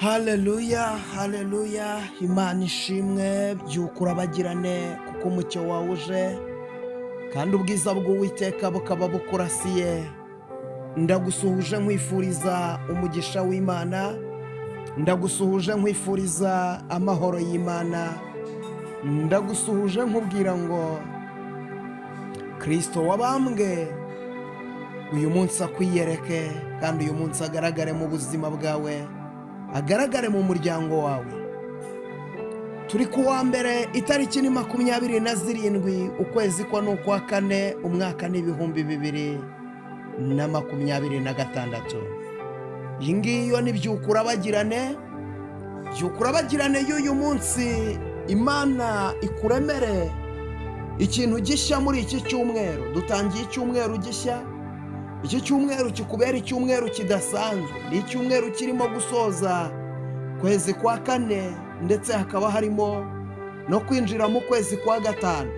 Haleluya, haleluya! Imana ishimwe. Byuka urabagirane, kuko umucyo wawe uje kandi ubwiza bw'Uwiteka bukaba bukurasiye. Ndagusuhuje nkwifuriza umugisha w'Imana, ndagusuhuje nkwifuriza amahoro y'Imana, ndagusuhuje nkubwira ngo Kirisito wabambwe uyu munsi akwiyereke, kandi uyu munsi agaragare mu buzima bwawe, agaragare mu muryango wawe. Turi ku wa mbere, itariki ni 27, ukwezi kwa ni ukwa kane, umwaka ni 2026. Iyi ngiyo ni Byuka Urabagirane. Byuka Urabagirane y'uyu munsi, Imana ikuremere ikintu gishya muri iki cyumweru. Dutangiye icyumweru gishya. Iki cyumweru kikubera icyumweru kidasanzwe. Ni icyumweru kirimo gusoza kwezi kwa kane, ndetse hakaba harimo no kwinjira mu kwezi kwa gatanu.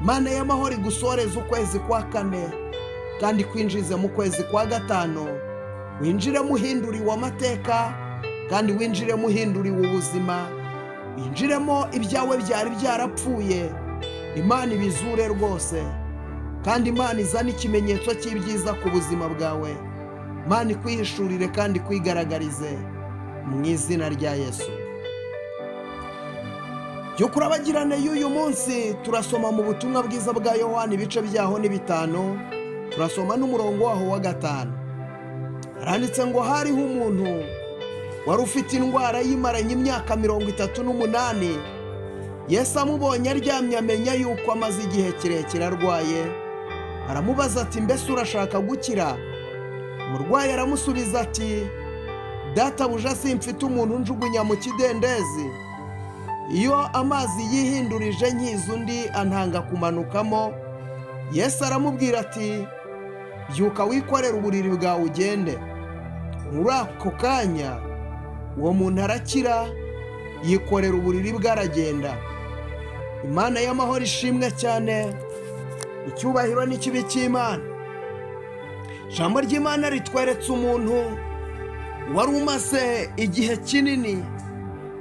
Imana y'amahoro igusoreze ukwezi kwa kane kandi kwinjize mu kwezi kwa gatanu, winjiremo uhinduriwe amateka, kandi winjiremo uhinduriwe ubuzima, winjiremo ibyawe byari byarapfuye Imana ibizure rwose, kandi Imana izane ikimenyetso cy'ibyiza ku buzima bwawe. Imana ikwihishurire kandi ikwigaragarize mu izina rya Yesu. Byuka Urabagirane y'uyu munsi, turasoma mu butumwa bwiza bwa Yohani, ibice byaho ni 5, turasoma n'umurongo waho wa 5. Haranditse ngo: "Hariho umuntu wari ufite indwara yimaranye imyaka 38. Yesu amubonye aryamye, amenya yuko amaze igihe kirekire arwaye, aramubaza ati: 'Mbese urashaka gukira?' Umurwayi aramusubiza ati: 'Databuja, simfite umuntu unjugunya mu kidendezi. Iyo amazi yihindurije, nkiza undi antanga kumanukamo.' Yesu aramubwira ati: 'Byuka, wikorere uburiri bwawe ugende.' Muri ako kanya uwo muntu arakira, yikorera uburiri bwe aragenda." Imana y'amahoro ishimwe cyane, icyubahiro n'ikibi cy'Imana. Ijambo ry'Imana ritweretse umuntu wari umaze igihe kinini,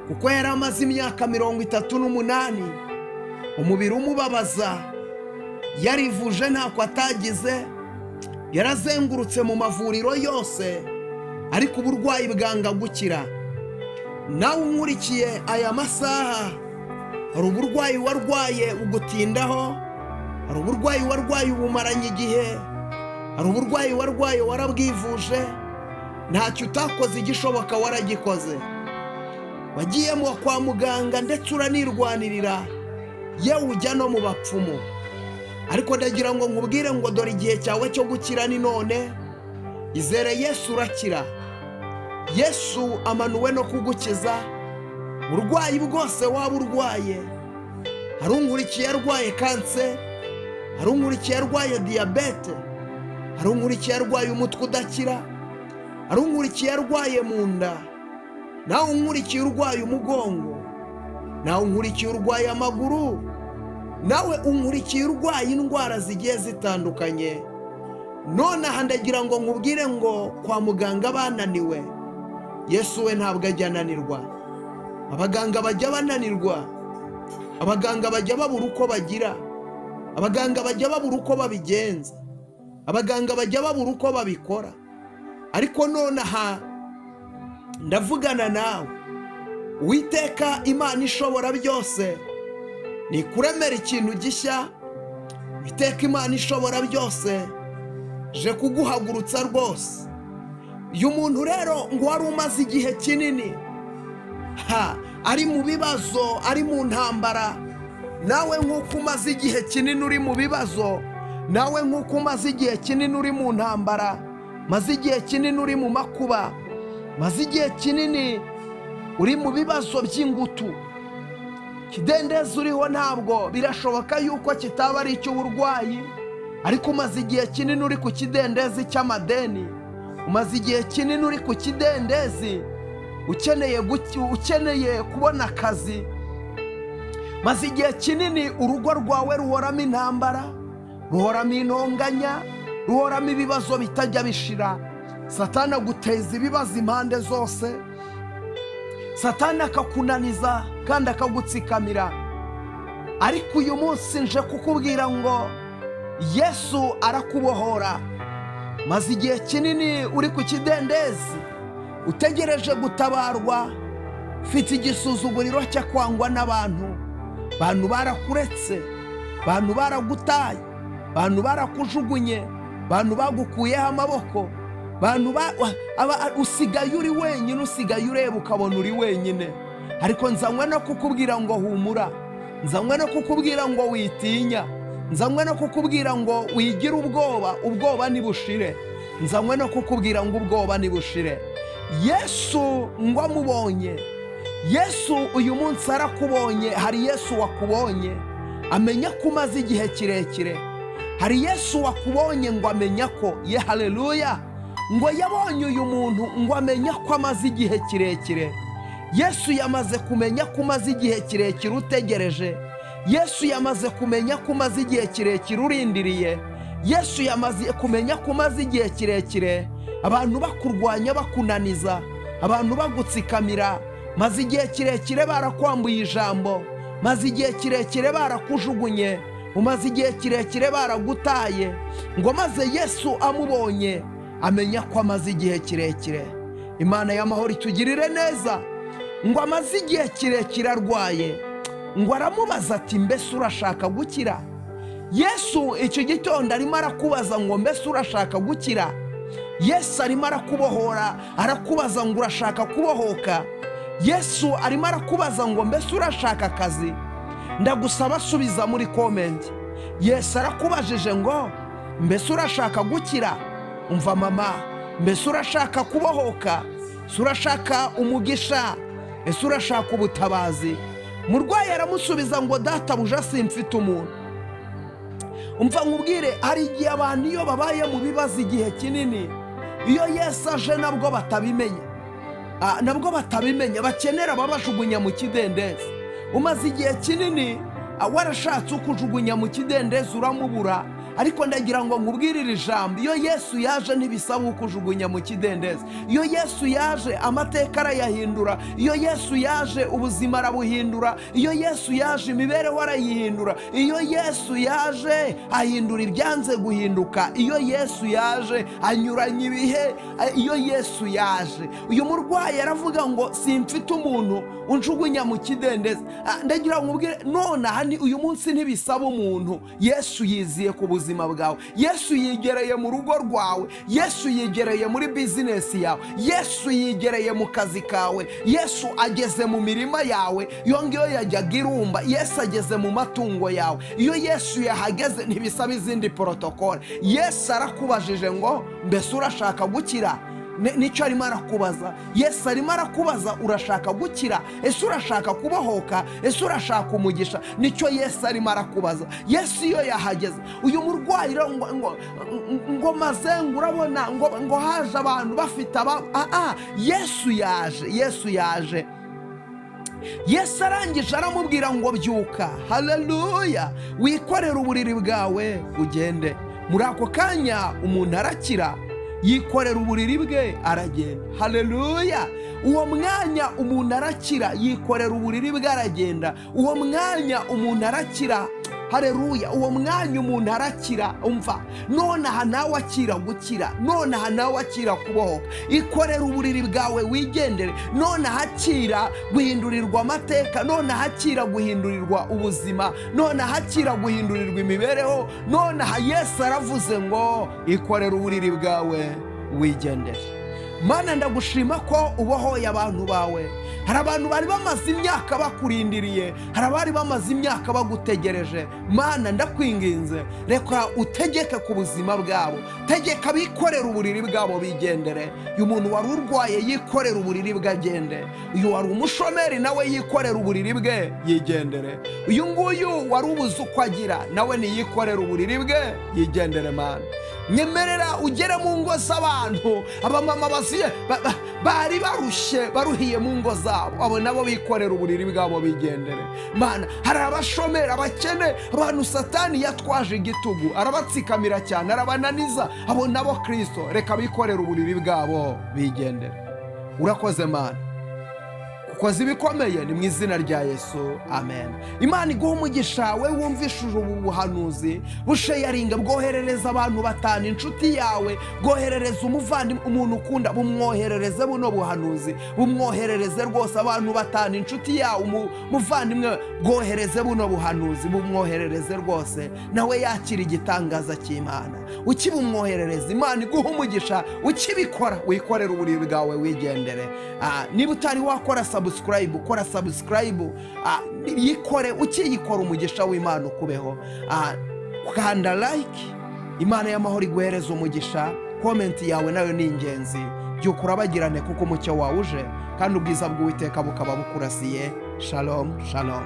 kuko yari amaze imyaka 38 umubiri umubabaza, yarivuje ntako atagize, yarazengurutse mu mavuriro yose, ariko uburwayi bwanga gukira. Nawe unkurikiye aya masaha, hari uburwayi warwaye ugutindaho, hari uburwayi warwaye ubumaranye igihe, hari uburwayi warwaye warabwivuje, ntacyo utakoze, igishoboka waragikoze, wagiye kwa muganga ndetse uranirwanirira, yewe ujya no mu bapfumu. Ariko ndagira ngo nkubwire ngo dore igihe cyawe cyo gukira ni none. Izere Yesu urakira. Yesu amanuwe no kugukiza uburwayi bwose waba urwaye. Hari unkurikiye arwaye kanseri, hari unkurikiye arwaye diyabete, hari unkurikiye arwaye umutwe udakira, hari unkurikiye arwaye mu nda, nawe unkurikiye urwaye umugongo, nawe unkurikiye urwaye amaguru, nawe unkurikiye urwaye indwara zigiye zitandukanye. None aha ndagira ngo nkubwire ngo kwa muganga bananiwe, Yesu we ntabwo ajya ananirwa. Abaganga bajya bananirwa, abaganga bajya babura uko bagira, abaganga bajya babura uko babigenza, abaganga bajya babura uko babikora. Ariko none aha ndavugana nawe, Uwiteka Imana ishobora byose ni kuremera ikintu gishya. Uwiteka Imana ishobora byose je kuguhagurutsa rwose. Uyu muntu rero ngo wari umaze igihe kinini ha ari mu bibazo, ari mu ntambara. Nawe nk'uko umaze igihe kinini uri mu bibazo, nawe nk'uko umaze igihe kinini uri mu ntambara, maze igihe kinini uri mu makuba, maze igihe kinini uri mu bibazo by'ingutu, ikidendezi uriho ntabwo birashoboka yuko kitaba ari icy'uburwayi, ariko umaze igihe kinini uri ku kidendezi cy'amadeni, umaze igihe kinini uri ku kidendezi ukeneye kubona akazi, maze igihe kinini urugo rwawe ruhoramo intambara, ruhoramo intonganya, ruhoramo ibibazo bitajya bishira. Satana aguteza ibibazo impande zose. Satani akakunaniza kandi akagutsikamira. Ariko uyu munsi nje kukubwira ngo Yesu arakubohora. Maze igihe kinini uri ku kidendezi utegereje gutabarwa, ufite igisuzuguriro cyo kwangwa n'abantu. Bantu barakuretse, bantu baragutaye, bantu barakujugunye, bantu bagukuyeho amaboko, bantu usigaye uri wenyine, usigaye ureba ukabona uri wenyine. Ariko nzanywe no kukubwira ngo humura, nzanywe no kukubwira ngo witinya, nzanywe no kukubwira ngo wigire ubwoba, ubwoba nibushire. Nzanywe no kukubwira ngo ubwoba nibushire. Yesu ngo amubonye, Yesu uyu munsi arakubonye. Hari Yesu wakubonye amenya ko umaze igihe kirekire. Hari Yesu wakubonye ngo amenya ko ye, haleluya, ngo yabonye uyu muntu ngo amenya ko amaze igihe kirekire. Yesu yamaze kumenya ko umaze igihe kirekire utegereje. Yesu yamaze kumenya ko umaze igihe kirekire urindiriye. Yesu yamaze kumenya ko umaze igihe kirekire abantu bakurwanya, bakunaniza, abantu bagutsikamira. Maze igihe kirekire barakwambuye ijambo, maze igihe kirekire barakujugunye, umaze igihe kirekire baragutaye. Ngo maze Yesu amubonye amenya ko amaze igihe kirekire. Imana y'amahoro itugirire neza. Ngo amaze igihe kirekire arwaye, ngo aramubaza ati: "Mbese urashaka gukira?" Yesu icyo gitondo arimo arakubaza ngo: "Mbese urashaka gukira?" Yesu arimo arakubohora, arakubaza ngo: "Urashaka kubohoka?" Yesu arimo arakubaza ngo: "Mbese urashaka akazi?" Ndagusaba asubiza muri comment. Yesu arakubajije ngo: "Mbese urashaka gukira?" Umva mama, mbese urashaka kubohoka? Ese urashaka umugisha? Ese urashaka ubutabazi? Murwayi aramusubiza ngo: "Databuja, simfite umuntu." Umva nkubwire, hari igihe abantu iyo babaye mu bibazo igihe kinini, iyo Yesu aje nabwo batabimenya, nabwo batabimenya, bakenera ababajugunya mu kidendezi. Umaze igihe kinini warashatse ukujugunya mu kidendezi uramubura. Ariko ndagira ngo nkubwire iri jambo: iyo Yesu yaje ntibisaba ukujugunya mu kidendezi. Iyo Yesu yaje amateka arayahindura. Iyo Yesu yaje ubuzima arabuhindura. Iyo Yesu yaje imibereho arayihindura. Iyo Yesu yaje ahindura ibyanze guhinduka. Iyo Yesu yaje anyuranya ibihe. Iyo Yesu yaje, uyu murwayi aravuga ngo: "Simfite umuntu unjugunya mu kidendezi." Ndagira ngo nkubwire nonaha ni uyu munsi, ntibisaba umuntu. Yesu yiziye ku buzima bwawe. Yesu yigereye mu rugo rwawe. Yesu yigereye muri bizinesi yawe. Yesu yigereye mu kazi kawe. Yesu ageze mu mirima yawe, iyo ngiyo yajyaga irumba. Yesu ageze mu matungo yawe. Iyo Yesu yahageze ntibisaba izindi protocole. Yesu arakubajije ngo: "Mbese urashaka gukira?" Nicyo arimo arakubaza. Yesu arimo arakubaza: "Urashaka gukira? Ese urashaka kubohoka? Ese urashaka umugisha?" Nicyo Yesu arimo arakubaza. Yesu iyo yahageze, uyu murwayi rero ngo maze ngo urabona ngo haje abantu bafite aba Yesu yaje, Yesu yaje. Yesu arangije aramubwira ngo: "Byuka, haleluya, wikorere uburiri bwawe ugende." Muri ako kanya umuntu arakira, yikorera uburiri bwe aragenda. Haleluya! Uwo mwanya umuntu arakira, yikorera uburiri bwe aragenda. Uwo mwanya umuntu arakira. Hareruya! Uwo mwanya umuntu arakira. Umva, nonaha nawe akira gukira, nonaha nawe akira kubohoka. Ikorera uburiri bwawe wigendere. Nonaha akira guhindurirwa amateka, nonaha akira guhindurirwa ubuzima, nonaha akira guhindurirwa imibereho. Nonaha Yesu aravuze ngo: "Ikorera uburiri bwawe wigendere." Mana, ndagushima ko ubohoye abantu bawe. Hari abantu bari bamaze imyaka bakurindiriye, hari abari bamaze imyaka bagutegereje. Mana, ndakwinginze, reka utegeke ku buzima bwabo. Tegeka bikorere uburiri bwabo bigendere. Uyu muntu wari urwaye yikorere uburiri bwe agende. Uyu wari umushomeri nawe yikorere uburiri bwe yigendere. Uyu nguyu wari ubuze uko agira nawe niyikorere uburiri bwe yigendere. Mana, nyemerera ugere mu ngo z'abantu. Abamama baziye bari barushye, baruhiye mu ngo zabo, abo nabo bikorera uburiri bwabo bigendere. Mana, hari abashomeri, abakene, abantu Satani yatwaje igitugu, arabatsikamira cyane, arabananiza. Abo nabo, Kirisito, reka bikorere uburiri bwabo bigendere. Urakoze Mana, kuko Ukoze ibikomeye, ni mu izina rya Yesu, amen. Imana iguha umugisha. We wumvishije ubu buhanuzi, busharinga, bwoherereza abantu batanu, inshuti yawe, bwoherereza umuvandimwe, umuntu ukunda, bumwoherereze buno buhanuzi, bumwoherereze rwose. Abantu batanu, inshuti yawe, umuvandimwe, bwohereze buno buhanuzi, bumwoherereze rwose, nawe yakira igitangaza cy'Imana. Ukibumwoherereza, Imana iguha umugisha. Ukibikora, wikorere uburiri bwawe, wigendere. Niba utari wakora subscribe, ukora subscribe, yikore. Ukiyikora, umugisha w'Imana ukubeho. Kanda like, Imana y'amahoro iguhereza umugisha. Comment yawe nayo ni ingenzi. Byuka urabagirane, kuko umucyo wawe uje kandi ubwiza bw'Uwiteka bukaba bukurasiye. Shalom, shalom.